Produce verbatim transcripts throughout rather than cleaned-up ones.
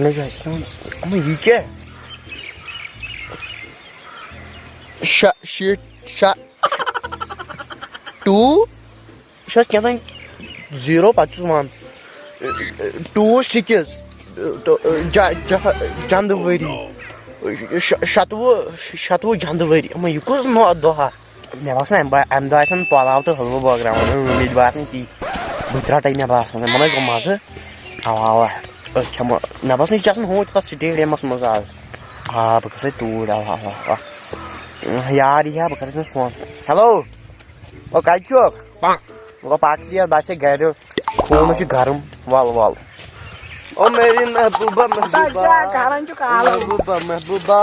اَما یہِ کیٛاہ؟ شےٚ، شیٖٹھ، شےٚ، ٹوٗ، یہِ چھُ اَتھ کیٛاہ تام زیٖرو، پَتہٕ چھُس وَن، ٹوٗ سِکِس، تہٕ، جَ-، جَ-، جَندٕ ؤری، شَ-، شَتوُہ، شَتوُہ جَندٕ ؤری۔ اَما یہِ کُس نوٚو دۄہ ہا؟ مےٚ باسان، اَمہِ با-، اَمہِ دۄہ آسن پۄلاو تہٕ حلوٕ بٲگراوان، مےٚ چھِ باسان تی۔ بہٕ تہِ رَٹَے، مےٚ باسان، مےٚ ما لَگہِ مَزٕ۔ اَوا، اَوا، أسۍ کھٮ۪مو۔ مےٚ باسان، یہِ چھِ آسان ہُتھ تَتھ سٹیڈیَمَس منٛز آز۔ آ، بہٕ گژھٕ توٗرۍ، اَوا، اَوا، اَوا۔ یار یی ہا، بہٕ کَرٕ تٔمِس فون۔ ہیلو، او، کَتہِ چھُکھ؟ بہٕ گوٚو پَکھ یَتھ، بہٕ آسہِ گَرِ۔ خوٗن چھُ گرم، وَل، وَل۔ او میری محبوبہ، محبوبہ۔ کیٛاہ کران چھُ کالَس؟ محبوبہ، محبوبہ۔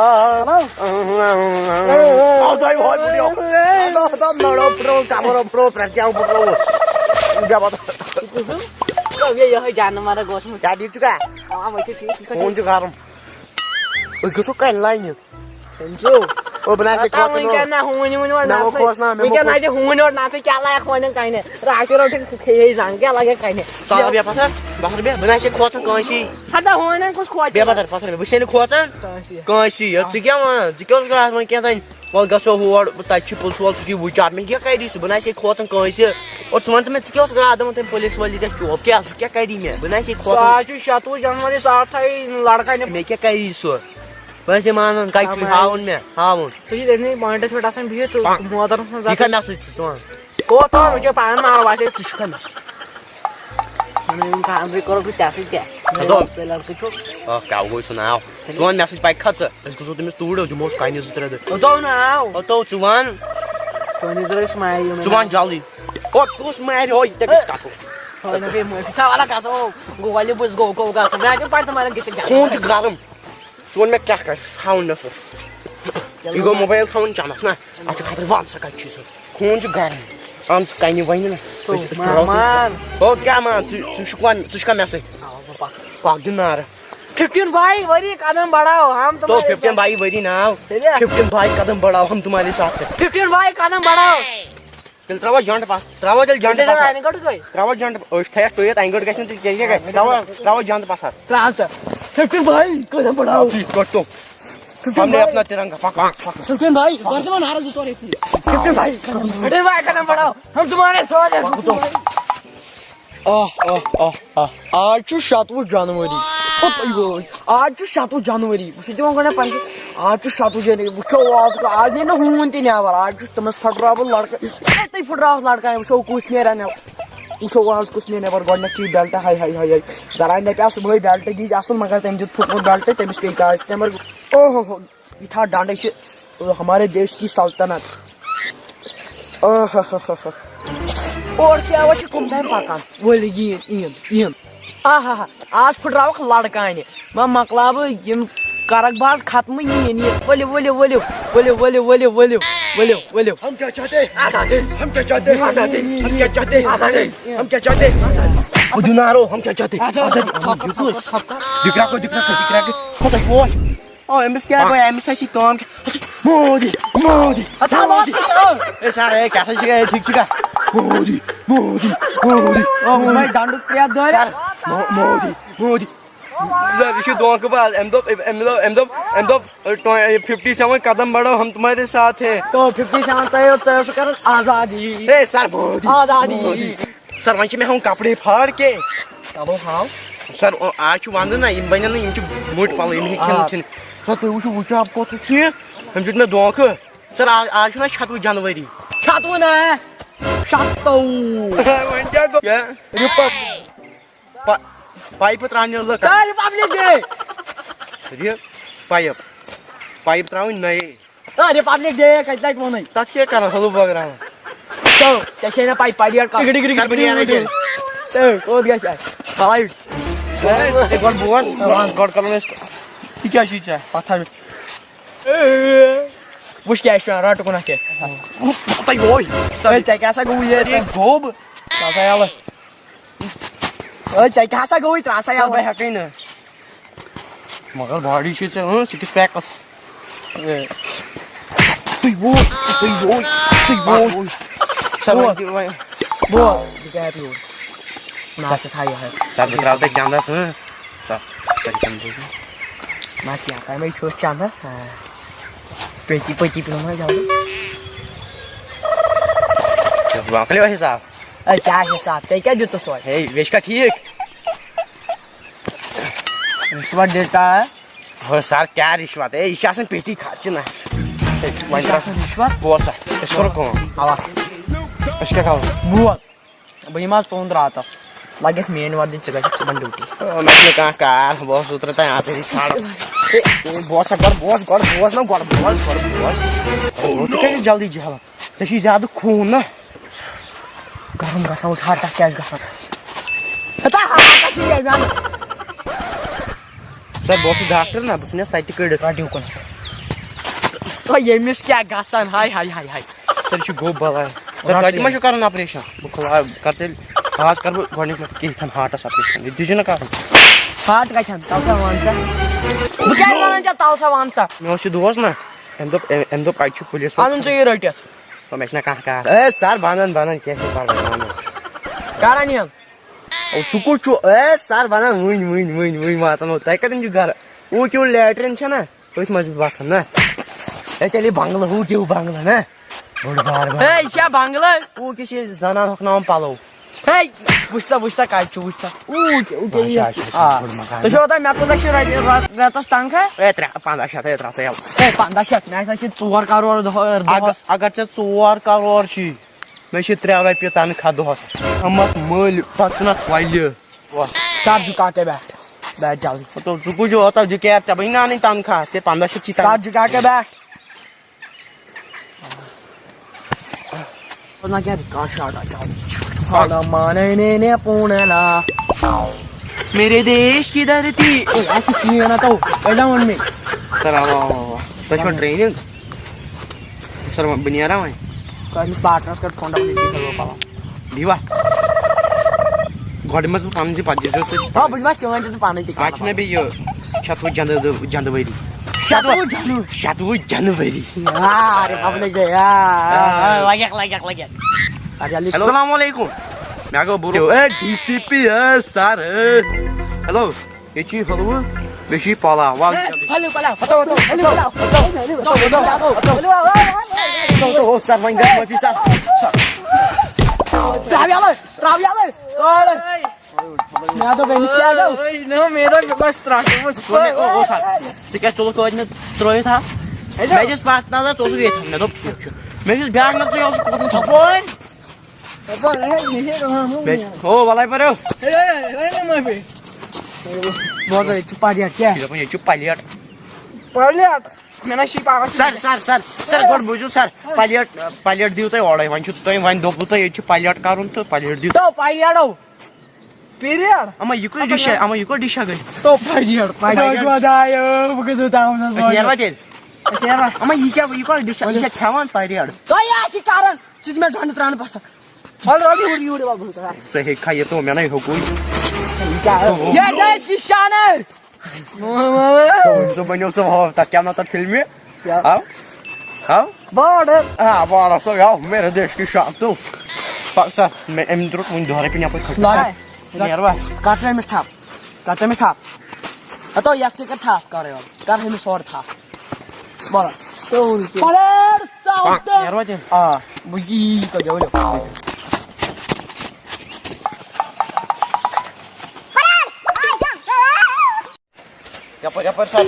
ہیلو۔ او، تۄہہِ وۄتھ پھٕٹیو۔ دَپ، دَپ، نٔرو پھٕٹرو، کمرو پھٕٹرو، پرٛٮ۪تھ کینٛہہ پھٕٹرو۔ بیٚہہ پَتہٕ۔ یہِ یِہوٚے جانہٕ مرگ اوسمُت۔ کیٛاہ ٹھیٖک چھُکھا؟ آ، وۄنۍ چھُ ٹھیٖک، ٹھیٖک۔ خوٗن چھُ گرم۔ أسۍ گژھو کَنہِ لاینہِ۔ سمجھو۔ او، بہٕ نہ حظ چھِ پتہ کھوژان، وٕنکٮ۪ن او۔ نہ ہوٗنۍ ووٗنۍ اورٕ مےٚ نہ نژٕے۔ کھوژناو، مےٚ مہ وٕنکٮ۪ن کھوژ۔ نہ چھِ ہوٗنۍ اورٕ نژٕے، کیٛاہ لایَکھ وۄنۍ کَنہِ؟ راتہِ روٚٹھٕے کھیٚیہِ ہے زنٛگ، کیٛاہ لَگہِ کَنہِ؟ ژٕ آو بیٚہہ پَتھَر، پَتھَر بیٚہہ، بہٕ نہ حظ چھِ کھوژان کٲنٛسی۔ ہتا ہوٗنۍ کُس کھوژِ؟ بیٚہہ پَتھَر، پَتھَر بیٚہہ، بہٕ چھُسے نہٕ کھوژان۔ کٲنٛسی۔ کٲنٛسی۔ ہے، ژٕ کیٛاہ وَنان؟ ژٕ کیٛاہ اوسُکھ راتھ وَنان کیٛاہ تام؟ وَلہٕ گژھو ہور، تَتہِ چھُ پُلسہٕ وول، سُہ چھُ وٕچھان۔ مےٚ کیٛاہ کَری سُہ؟ بہٕ نہ حظ چھِ کھوژان کٲنٛسہِ۔ اور ژٕ وَن تہٕ مےٚ، ژٕ کیٛاہ اوسُکھ راتھ دَپان تٔمۍ پُلِس وٲلۍ ییٖتیٛاہ چوب؟ کیٛاہ، سُہ کیٛاہ کَری مےٚ؟ بہٕ نہ حظ چھِ کھوژان۔ آز چھُ شَتوُہ جنوری، ژٕ آٹھَے لڑکہٕ أنِتھ۔ مےٚ کیٛاہ کَری سُہ؟ بہٕ حظ چھِ مانان، کَتہِ چھُے؟ اَوَے۔ ہاوُن مےٚ، ہاوُن۔ ژٕ چھُکھ أتھۍ پویِنٛٹَس پٮ۪ٹھ آسان بِہِتھ، ژٕ پنٛگ۔ موترَس منٛز یہِ کَتھ مےٚ سۭتۍ چھُ ژٕ وَنان؟ کوٚت تام؟ مےٚ چھُ پَنُن ناو باسے۔ ژٕ چھُکھ مےٚ سۭتۍ؟ وَنان یِم خانٛدرٕے کوٚرُکھ نہٕ ژےٚ سۭتۍ کیٛاہ؟ ہَتو۔ ژٕ لٔڑکہٕ چھُکھ۔ آ، کیٛاہ گوٚو سُہ ناو؟ ژٕ وَن مےٚ سۭتۍ پَکہِ کھا ژٕ؟ أسۍ گژھو تٔمِس توٗرۍ، دِموس کَنہِ زٕ ترٛےٚ دٔہ۔ ہَتو ناو۔ ہَتو، ژٕ وَن۔ تُہٕنٛدِس درٛٲے سُہ مارِ یِمَن ژٕ وَن ناو۔ جلدی۔ او، کُس مارِ ہو؟ یہِ تہِ گژھِ کَتھو۔ ہَو، نہ بیٚیہِ معٲفی۔ ژٕ وَلہٕ گژھو۔ گوٚو وۄلہِ بہٕ گوٚو، گوٚو گژھو۔ مےٚ چھُنہٕ پَے تِمَن گژھِ کیٛاہ۔ خوٗن چھُ گرم۔ ژٕ وَن مےٚ کیٛاہ کَرِ؟ تھاوُن مےٚ سُہ۔ یہِ گوٚو موبایل تھاوُن چَنٛدَس نا۔ اَتھ چھُ خطرٕ، وَن سا کَتہِ چھُے سُہ؟ خوٗن چھُ گرم۔ اَن سُہ کَنہِ وَنہِ نا۔ تو، أسۍ، أسۍ ما-، ترٛاوو۔ مان۔ او کیٛاہ مان؟ ژٕ، ژٕ چھُکھ وَن-، ژٕ چھُکھا مےٚ سۭتۍ؟ آ، بہٕ پَکہٕ۔ پَکھ دِ نارٕ۔ فِفٹیٖن بھائی ؤری قدم بڑھاؤ، ہم تو تمہارے فِفٹیٖن ساتھ۔ بھائی ؤری ناو۔ تیٚلہِ؟ فِفٹیٖن بھائی قدم بڑھاؤ، ہم تمہارے ساتھ ہیں۔ فِفٹیٖن بھائی قدم بڑھاؤ۔ تیٚلہِ ترٛاوو جنٛڈٕ پَتھ، ترٛاوو تیٚلہِ جنٛڈٕ تیٚلہِ پَتھ۔ ترٛاوو اَنہِ گۄڈٕ تُہۍ۔ ترٛاوو جنٛڈٕ، أسۍ چھِ تھٲیِتھ ٹُوِتھ، اَنہِ گۄڈٕ گژھِ نہٕ تُہۍ کینٛہہ، کیٛاہ گژھِ؟ ترٛاوو، ترٛاوو جنٛڈٕ پَتھ۔ ترٛاو ژٕ۔ فِفٹیٖن بھائی، قدم بڑھاؤ۔ ٹھیٖک، کٔٹ تو۔ فِفٹیٖن ہم نے بھائی۔ اپنا ترنگا، پَک، پَک، پَک۔ فِفٹیٖن بھائی، گۄڈٕ چھِ وَنان نعرٕ زٕ ژور ییٚتھی۔ فِفٹیٖن بھائی، قدم بڑھاؤ۔ فِفٹیٖن بھائی، قدم بڑھاؤ۔ ہم تمہارے ساتھ ہیں۔ پَک تو۔ آہ، آہ، آہ، آہ۔ آز چھُ شَتوُہ جنؤری۔ ہُہ، یہِ گوٚو۔ آز چھُ شَتوُہ جنؤری۔ بہٕ چھُس دِوان گۄڈٕ پنٛژاہ۔ آز چھُ شَتوُہ جنؤری۔ وٕچھو آز کَتھ، آز نیرِ نہٕ ہوٗن تہِ نٮ۪بَر۔ آز چھُ تٔمِس پھٕٹراوٕ بہٕ لڑکہٕ۔ ہے، تُہۍ پھٕٹراوَس لڑکہٕ۔ وٕچھو کُس نیرِ نٮ۪بَر۔ وٕچھو آز کُس نیرِ نٮ۪بَر۔ گۄڈٕنٮ۪تھ چھُ یہِ بیلٹ۔ ہاے، ہاے، ہاے، ہاے۔ زَرانہِ دَپیٛاو صُبحٲے بیلٹ دیٖزِ اَصٕل، مگر تٔمۍ دیُت پھُٹمُت بیلٹ۔ تٔمِس پیٚیہِ کاز تہِ نٮ۪بَر۔ اوہ ہو ہو۔ یہِ تھا ڈنڈے چھِ ہمارے دیش کی سلطنت۔ آہ ہا ہا ہا ہا۔ اور کیا وۄنۍ چھِ کُم تام پکان۔ ؤلِو یِیِن، یِیِن، یِیِن۔ آہ ہا ہا۔ آز پھٕٹراوکھ لڑکانہِ۔ وۄنۍ مۄکلاو بہٕ یِم کرکھ بہٕ آز ختمٕے یِیِن، یِیِن۔ ؤلِو، ؤلِو، ؤلِو۔ ؤلِو، ؤلِو، ؤلِو، ؤلِو۔ ؤلِو، ؤلِو۔ ہم کیا چاہتے ہیں؟ آزادی۔ ہم کیا چاہتے ہیں؟ آزادی۔ ہم کیا چاہتے ہیں؟ آزادی۔ ہم کیا چاہتے ہیں؟ آزادی۔ خود نارو، ہم کیا چاہتے ہیں؟ آزادی۔ آزادی۔ دِکراکو، دِکراکو، دِکراکو۔ خۄداے پوش۔ او، أمِس کیٛاہ گوٚو؟ أمِس آسہِ یہِ کٲم کیٛاہ؟ مودی، مودی، اَتھ آو مودی۔ اَتھ آو۔ اے سر، اے، کیٛاہ سا چھِ، اے، ٹھیٖک چھُکھا؟ مودی، مودی، مودی، او، مودی۔ بھائی، ڈنڈُک ترٛےٚ دٲرۍ۔ سر، مو-، مودی، مودی۔ سر، یہِ چھُ دھوکہٕ باز۔ أمۍ دوٚپ، أمۍ دوٚپ، أمۍ دوٚپ، أمۍ دوٚپ، أ، ٹو-، یہِ فِفٹی سیوَن قدم بڑھاو، ہم تمہارے ساتھ ہیں۔ تو فِفٹی سیوَن تۄہہِ اوس، تۄہہِ اوسُو کَرُن آزادی۔ اے سر، مودی، آزادی۔ مودی۔ سر، وۄنۍ چھِ مےٚ ہاوُن کپڑے پھاڑ کے۔ چلو ہاو۔ سر، او، آز چھُ ونٛدٕ نا، یِم بنن نہٕ، یِم چھِ مٔٹۍ پلو، یِم ہیٚکہِ کھٮ۪نہٕ آ۔ ژھٕنِتھ۔ سر، تُہۍ وٕچھِو، وٕچھِو، اَتھ کوٚت چھُ یہِ؟ أمۍ دیُت مےٚ دھوکہٕ۔ سر، آز، آز چھُنہ شَتوُہ جنؤری۔ شَتوُہ نا؟ شَتوُہ۔ وۄنۍ کیٛاہ گوٚو؟ کیٛاہ؟ رِپب-، پا-، پایپہٕ ترٛاونہِ لٔکٕر۔ کر رِپبلِک ڈے؟ رِ-، پایپ۔ پایپ ترٛاوٕنۍ نَیے۔ آ، رِپبلِک ڈے کَتہِ لَگہِ وَنٕنۍ؟ تَتھ چھِ یہِ کَران حلوٕ بٲگراوان۔ تو، ژےٚ چھے نہ پَے، پَریڈ کَتھ؟ ٹِکڑِ، ٹِکڑِ، سر، بہٕ نیرٕ اَتہِ۔ تو، کوٚت گژھِ اَسہِ؟ بَلایِٹ۔ ہے، گۄڈٕ بوز، بوز، گۄڈٕ کَرو أسۍ۔ یہِ کیٛاہ چھُے ژےٚ؟ پَتھر۔ وٕچھ کیٛاہ چھُ رَٹہٕ کُنَتھ کیٛاہ۔ پَتَے ووے۔ ہے، ژےٚ کیٛاہ سا گوٚو یہِ؟ یہِ گوٚب۔ ژٕ سا یَلہٕ۔ ہے، ژےٚ کیٛاہ سا گوٚوُے؟ ترٛاو سا یَلہٕ۔ بہٕ ہٮ۪کَے نہٕ۔ مگر باڈی چھِ ژےٚ، اۭں، سِکِس پیکَس۔ اے۔ تُہۍ ووت، تُہۍ ووت، تُہۍ ووت۔ سَر، وۄنۍ بوز۔ دِ وۄنۍ۔ بوز، یہِ کیٛاہ پیوٚو؟ نا، ژٕ تھاو یِہوٚے۔ سَر، بہٕ ترٛاوٕ تۄہہِ چَندَس، اۭں۔ سَر۔ تَتہِ کَم بوٗزُم۔ نہ کینٛہہ، تَمے چھُ أسۍ چَندَس۔ آ۔ پٔتی پٔتی پیوٚو مےٚ جلدی۔ مۄکلیو حِساب۔ اے، کیٛاہ حِساب؟ ژےٚ کیٛاہ دیُتُتھ توتہِ؟ ہے، ویچھِ کھا ٹھیٖک؟ رِشوت دیتا ہے۔ ہو سر، کیٛاہ رِشوت؟ اے، یہِ چھِ آسان پیٹی خرچہِ نہ۔ ہے، وۄنۍ یہِ چھِ ترٛاو۔ آسان رِشوت؟ بوز سا، أسۍ کَرو کٲم۔ اَوا۔ أسۍ کیٛاہ کَرو؟ بوز۔ بہٕ یِمہٕ آز تُہُنٛد راتَس۔ لَگہِ اَسہِ مین وَردی، ژٕ گژھکھ صُبحن ڈیوٹی۔ او، مےٚ چھُنہٕ کانٛہہ کار، بہٕ اوسُس اوترٕ تام اَپٲری ژھانٛڈان۔ ہے، ہے، بوز سا گۄڈٕ، بوز گۄڈٕ، بوز نہ گۄڈٕ، بوز گۄڈٕ، بوز۔ او، ژٕ کیٛازِ چھُکھ جلدی جہلان؟ ژےٚ چھُے زیادٕ خوٗن نا۔ گرم گژھان اوس، ہارٹَس کیٛاہ چھُ گژھان؟ ہتا ہارٹَس چھُ کیٛاہ گژھان؟ سر، بہٕ اوسُس ڈاکٹر نا، بہٕ ژھٕنِس تَتہِ تہِ کٔڑِتھ۔ رَٹِو کُنَتھ۔ او، ییٚمِس کیٛاہ گژھان؟ ہاے، ہاے، ہاے، ہاے۔ سر، یہِ چھُ گوٚب بَلاے۔ سر، رَٹ تۄہہِ تہِ ما یہِ۔ چھُو کَرُن آپریشن؟ بہٕ کھُلاو، کَرٕ تیٚلہِ، آز کَرٕ بہٕ گۄڈٕنِکۍ لَٹہِ کِہیٖنۍ کھَن ہارٹَس آپریشن۔ یہِ تہِ چھُنہ کَرُن۔ ہارٹ کَتہِ ہَن؟ تَلہٕ سا وَن سا۔ بہٕ کیٛازِ وَنان ژےٚ تَلہٕ سا وَن سا؟ مےٚ اوس یہِ دوس نا، أمۍ دوٚپ، أمۍ دوٚپ اَتہِ چھُ پُلیٖس وول۔ اَنُن ژےٚ یہِ رٔٹِتھ۔ دوٚپ، مےٚ چھُنہ کانٛہہ کار۔ اے سر، بَنَن، بَنَن، کینٛہہ چھُنہٕ پَرواے، بَنَن۔ کَر اَنہِ ہَن؟ او، ژٕ کوٚت چھُ؟ اے سر، بَنَن، وٕنۍ، وٕنۍ، وٕنۍ، وٕنۍ واتَن۔ او، تۄہہِ کَتٮ۪ن چھُ گَرٕ؟ او، کیُو لیٹریٖن چھَنہ؟ تٔتھۍ منٛز چھُس بہٕ بَسان نا۔ اے، تیٚلہِ بنٛگلہٕ، ہُہ کیُو بنٛگلہٕ نا؟ بوٚڑ بار بنٛگلہٕ۔ ہے، یہِ چھا بنٛگلہٕ؟ او، کیٛاہ چھِ زَنان ہۄکھناوان پَلو؟ ہے، وٕچھ سا، وٕچھ سا، کَتہِ چھُ، وٕچھ سا۔ او، کیٛاہ، او، کیٛاہ یہِ؟ اچھا، اچھا، آ۔ بوٚڑ مکان۔ تُہۍ چھِو وَدان، مےٚ کوٗتاہ چھِ رۄپیہِ رٮ۪تَس تنخواہ؟ اے، ترٛےٚ، پنٛداہ شیٚتھ، ہے، ترٛاوسا یَلہٕ۔ ہے، پنٛداہ شیٚتھ، مےٚ ہسا چھِ ژور کَرور دۄہ-، اگر، دۄہَس۔ اگر ژےٚ ژور کَرور چھی، مےٚ چھِ ترٛےٚ رۄپیہِ تنخواہ دۄہَس۔ اَمَتھ مٔلۍ، پَتہٕ ژھٕنَتھ وَلہِ۔ سر جھکا کے بیٹھ۔ بیٹھ جلدی۔ تو ژٕ کُجو ہوتا جو کیا تبھی نہ نہیں تنخواہ تے پندہ شیٚتھ چی سر جھکا کے بیٹھ۔ نہ کیا ریکارڈ شاٹ آ جاؤ۔ پانا مانے نے نے پونا نا۔ میرے دیش کی دھرتی۔ اے، اَتھ چھُ چین اَتھ، اَو، پَلٹاوُن مےٚ۔ سر، اَوا، اَوا، اَوا۔ تۄہہِ چھُوا ٹریننگ؟ سر، بہٕ نیرا وۄنۍ۔ تۄہہِ أمِس پاٹنرس کٔر فون ڈبل ییٚتی کھَسو پَلو۔ دیٖوا؟ گۄڈٕ منٛز بہٕ پَنٕنۍ زِ پَتہٕ دیٖزیو سُہ۔ آ، بہٕ دِمہٕ چٲنۍ تہِ تہٕ پَنٕنۍ تہِ اَتھ چھُنہ بیٚیہِ یہِ شَتوُہ جَنہٕ-، جَنؤری۔ شَتوُہ جَنہٕ-، شَتوُہ جَنؤری۔ آ، ریپبلک ڈے، آ، آ، آ۔ لَگٮ۪کھ، لَگٮ۪کھ، لَگٮ۪کھ۔ اَدٕ جلدی۔ ہیلو۔ السلام علیکم۔ مےٚ گوٚو بُرٕ۔ اے، ڈی سی پی، اے، سر، اے۔ ہیلو۔ ییٚتہِ چھُ یہِ حلوٕ، بیٚیہِ چھُ یہِ پۄلاو۔ وَل، ہے، جلدی۔ حلوٕ پۄلاو۔ ہَتو، ہَتو، ہَتو، ہَتو، ہَتو، ہَتو، ہَتو، ہَتو۔ ہَتو، ہَتو، ہَتو، سَر، وۄنۍ گژھِ معٲفی، سَر۔ سَر۔ ترٛاو یَلہٕ، ترٛاو یَلہٕ، ترٛاو یَلہٕ۔ مےٚ دوٚپ أمِس کیٛاہ گوٚو؟ ہے، نہ، مےٚ دوٚپ مےٚ گژھِ ترٛٹھ، دوٚپمَس، ژٕ مےٚ، او، او، سَر، ژٕ کیٛازِ تُلُکھ توتہِ مےٚ ترٛٲوِتھ ہا؟ ہے، مےٚ دِژ پَتھ نظر، ژٕ اوسُکھ ییٚتہِ۔ مےٚ دوٚپ، ٹھیٖک چھُ۔ مےٚ دِژ بیٛاکھ نظر، ژٕ اوسُکھ کوٚرمُت ہُپٲرۍ۔ ہے، ہے، ہے، ہے، ہے، ہے۔ بیٚیہِ، او، وَلَے پَرو۔ ہے، ہے، ہے، ہے، ہے۔ بوز، ییٚتہِ چھُ پَلیٹ، کیٛاہ؟ یہِ دَپان، ییٚتہِ چھُ پَلیٹ۔ پَلیٹ؟ مےٚ نہ چھُے پَتہ۔ سَر، سَر، سَر، سَر، گۄڈٕ بوٗزِو، سَر، پَلیٹ، پَلیٹ دِیِو تُہۍ اورَے۔ وۄنۍ چھُ تۄہہِ، وۄنۍ دوٚپوُ تۄہہِ، ییٚتہِ چھُ پَلیٹ کَرُن تہٕ پَلیٹ دِیِو۔ تو پَلیٹو۔ پیٖریڈ؟ اَما یہِ کُس ڈِش چھےٚ؟ اَما یہِ کُس ڈِش چھےٚ گٔے؟ تو پَلیٹ، پَلیٹ۔ خۄدایو، بہٕ گٔژھٕس تامَتھ أسۍ نیروا تیٚلہِ؟ أسۍ نیروا؟ اَما یہِ کیٛاہ، یہِ کُس ڈِش چھےٚ؟ یہِ چھےٚ کھٮ۪وان پَلیٹ؟ تۄہہِ کیٛاہ چھِ کَرُن؟ ژٕ دِ مےٚ ڈَنڈٕ ترٛاونہٕ پَتھر۔ وَلہٕ، وَلہٕ، یوٗرۍ، یوٗرۍ، وَلہٕ، وَلہٕ۔ ژٕ ہیٚکہِ کھا یہِ تو مےٚ نَے ہیوٚکُے۔ یہِ کیٛاہ؟ یہِ دٔسۍ نِشانہٕ۔ تو وۄنۍ سُہ بَنیو سُہ ہاو، تَتھ کیٛاہ ناو تَتھ فِلمہِ؟ کیٛاہ؟ ہاو؟ ہاو؟ بارڈر۔ آ، بارڈر، سُہ ہاو، میرے دیش کی شان تو۔ پَک سا، مےٚ أمۍ ترٛوو وٕنہِ دَہ رۄپیہِ یَپٲرۍ کھٔٹِس۔ لَڑ۔ نیروا؟ کَر ژٕ أمِس تھَپھ۔ کَر ژٕ أمِس تھَپھ۔ ہَتو یَتھ تہِ کَر تھَپھ کَرٕے یورٕ۔ کَر أمِس ہورٕ تھَپھ۔ بَلہٕ۔ ژوٚل تہِ۔ Player south. نیروا تیٚلہِ؟ آ، بہٕ یی، یی کَتھ جاے ؤلِو۔ یَپٲرۍ، یَپٲرۍ سَر۔